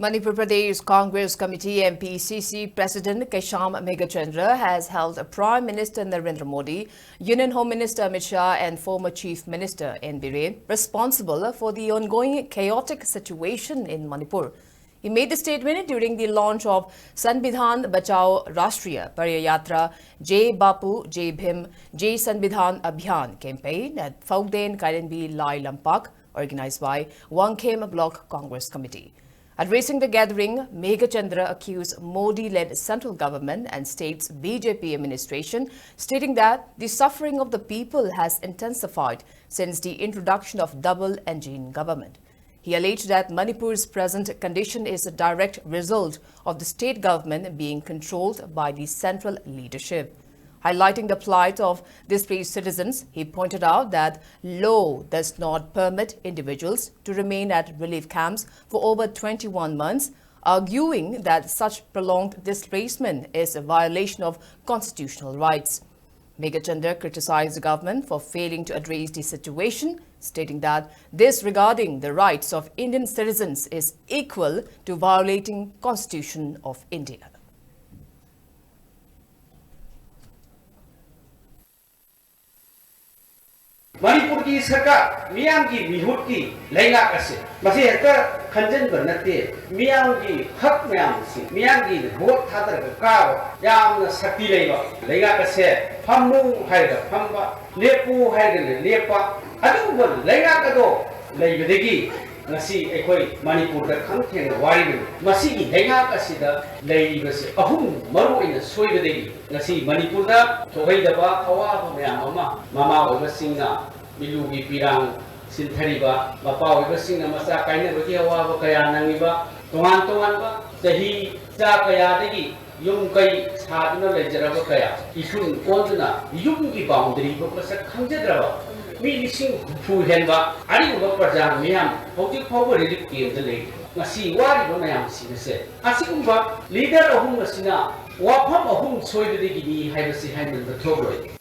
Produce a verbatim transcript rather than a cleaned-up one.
Manipur Pradesh Congress Committee, M P C C, President Keisham Meghachandra has held Prime Minister Narendra Modi, Union Home Minister Amit Shah and former Chief Minister N Biren responsible for the ongoing chaotic situation in Manipur. He made the statement during the launch of Sanbidhan Bachao Rashtriya Pariyatra Jai Bapu Jai Bhim Jai Sanbidhan Abhiyan campaign at Phokden Kairenbi Lai Lampak, organized by Wangkhem Block Congress Committee. Addressing the gathering, Meghachandra accused Modi-led central government and state's B J P administration, stating that the suffering of the people has intensified since the introduction of double engine government. He alleged that Manipur's present condition is a direct result of the state government being controlled by the central leadership. Highlighting the plight of displaced citizens, he pointed out that law does not permit individuals to remain at relief camps for over twenty-one months, arguing that such prolonged displacement is a violation of constitutional rights. Meghachandra criticized the government for failing to address the situation, stating that disregarding the rights of Indian citizens is equal to violating Constitution of India. ꯃꯅꯤꯄꯨꯔꯒꯤ ꯁꯔꯀꯥꯔ, ꯃꯤꯌꯥꯝꯒꯤ ꯃꯤꯍꯨꯠꯀꯤ ꯂꯩꯉꯥꯛ ꯑꯁꯦ, ꯃꯁꯤ ꯍꯦꯛꯇ ꯈꯟꯖꯟꯕ ꯅꯠꯇꯦ꯫ ꯃꯤꯌꯥꯝꯒꯤ ꯍꯛ ꯃꯌꯥꯝꯁꯤ, ꯃꯤꯌꯥꯝꯒꯤ ꯚꯣꯠ ꯊꯥꯗꯔꯒ ꯀꯥꯕ, ꯌꯥꯝꯅ ꯁꯛꯇꯤ ꯂꯩꯕ ꯂꯩꯉꯥꯛ ꯑꯁꯦ, ꯐꯝꯃꯨ ꯍꯥꯏꯔꯒ ꯐꯝꯕ, ꯂꯦꯞꯄꯨ ꯍꯥꯏꯔꯒꯅ ꯂꯦꯞꯄ, ꯑꯗꯨꯒꯨꯝꯕ ꯂꯩꯉꯥꯛ ꯑꯗꯣ ꯂꯩꯕꯗꯒꯤ ꯉꯁꯤ ꯑꯩꯈꯣꯏ ꯃꯅꯤꯄꯨꯔꯗ ꯈꯝ ꯊꯦꯡꯅ ꯋꯥꯔꯤꯕꯅꯤ꯫ ꯃꯁꯤꯒꯤ ꯂꯩꯉꯥꯛ ꯑꯁꯤꯗ ꯂꯩꯔꯤꯕꯁꯦ ꯑꯍꯨꯝ ꯃꯔꯨ ꯑꯣꯏꯅ ꯁꯣꯏꯕꯗꯒꯤ ꯉꯁꯤ ꯃꯅꯤꯄꯨꯔꯗ ꯊꯣꯛꯍꯩꯗꯕ ꯑꯋꯥꯕ ꯃꯌꯥꯝ ꯑꯃ, ꯃꯃꯥ ꯑꯣꯏꯕꯁꯤꯡꯅ ꯃꯤꯂꯨꯒꯤ ꯄꯤꯔꯥꯡ ꯁꯤꯟꯊꯔꯤꯕ, ꯃꯄꯥ ꯑꯣꯏꯕꯁꯤꯡꯅ ꯃꯆꯥ ꯀꯥꯏꯅꯕꯒꯤ ꯑꯋꯥꯕ ꯀꯌꯥ ꯅꯪꯉꯤꯕ, ꯇꯣꯉꯥꯟ ꯇꯣꯉꯥꯟꯕ ꯆꯍꯤ ꯆꯥ ꯀꯌꯥꯗꯒꯤ ꯌꯨꯝ ꯀꯩ ꯁꯥꯗꯨꯅ ꯂꯩꯖꯔꯕ ꯀꯌꯥ, ꯏꯁꯨꯡ ꯀꯣꯟꯗꯨꯅ ꯌꯨꯝꯒꯤ ꯕꯥꯎꯟꯗꯔꯤꯕꯨ ꯃꯁꯛ ꯈꯪꯖꯗ꯭ꯔꯕ ꯃꯤ ꯂꯤꯁꯤꯡ ꯍꯨꯝꯐꯨ ꯍꯦꯟꯕ ꯑꯔꯤꯕ ꯄ꯭ꯔꯖꯥ ꯃꯤꯌꯥꯝ ꯍꯧꯖꯤꯛ ꯐꯥꯎꯕ ꯔꯤꯂꯤꯐ ꯀꯦꯝꯗ ꯂꯩꯔꯤ꯫ ꯉꯁꯤ ꯋꯥꯔꯤꯕ ꯃꯌꯥꯝꯁꯤꯡ ꯑꯁꯦ ꯑꯁꯤꯒꯨꯝꯕ ꯂꯤꯗꯔ ꯑꯍꯨꯝ ꯑꯁꯤꯅ ꯋꯥꯐꯝ ꯑꯍꯨꯝ ꯁꯣꯏꯕꯗꯒꯤꯅꯤ ꯍꯥꯏꯕꯁꯤ ꯍꯥꯏꯃꯟꯕ ꯊꯣꯛꯂꯣꯏ꯫